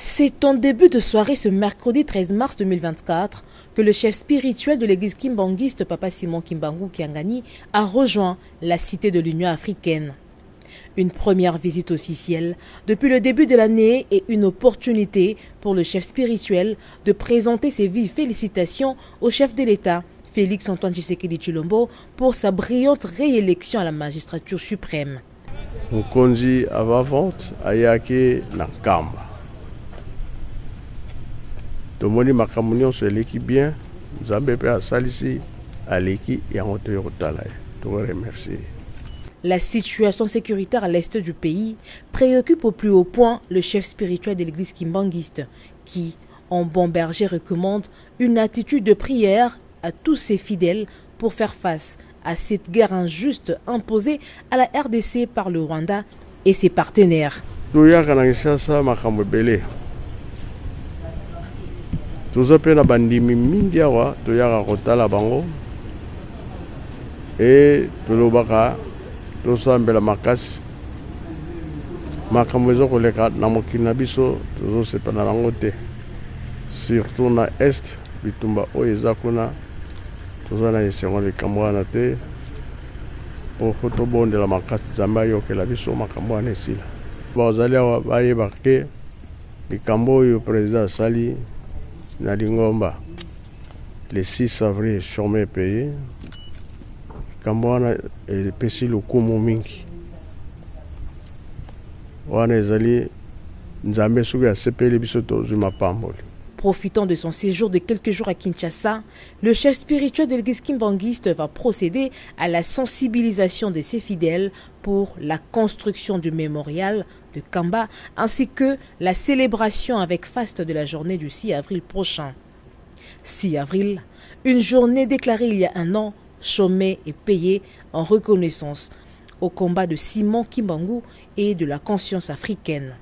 C'est en début de soirée ce mercredi 13 mars 2024 que le chef spirituel de l'église kimbanguiste Papa Simon Kimbangu Kiangani a rejoint la cité de l'Union africaine. Une première visite officielle depuis le début de l'année et une opportunité pour le chef spirituel de présenter ses vives félicitations au chef de l'État, Félix Antoine Tshisekedi Tshilombo, pour sa brillante réélection à la magistrature suprême. Mokonzi avant ayaki na Nkamba, tomoni makambo nyonso eleki bien. Nzambe mpe asalisi aleki yango, toye kotala ye, tokoremercier. La situation sécuritaire à l'est du pays préoccupe au plus haut point le chef spirituel de l'église kimbanguiste qui, en bon berger, recommande une attitude de prière à tous ses fidèles pour faire face à cette guerre injuste imposée à la RDC par le Rwanda et ses partenaires. Toyaka na Kinshasa makambo ebele, toza mpe na bandimi mingi awa, toyaka kotala bango e tolobaka tosambela makasi. Makambo eza koleka na mokili na biso, tozosepela nango te, surtout na Est, bitumba oyo eza kuna, toza na esengo likambo wana te. Po tobondela makasi, Nzambe ayokela biso, makambo wana esila. Bazali awa bayeba ke likambo oyo président asali na lingomba le 6 avril, chômé payé, likambo wana epesi lokumu mingi. Wana ezali Nzambe soki asepeli biso, tozwi mapamboli. Profitant de son séjour de quelques jours à Kinshasa, le chef spirituel de l'église kimbanguiste va procéder à la sensibilisation de ses fidèles pour la construction du mémorial de Kamba ainsi que la célébration avec faste de la journée du 6 avril prochain. 6 avril, une journée déclarée il y a un an, chômée et payée en reconnaissance au combat de Simon Kimbangu et de la conscience africaine.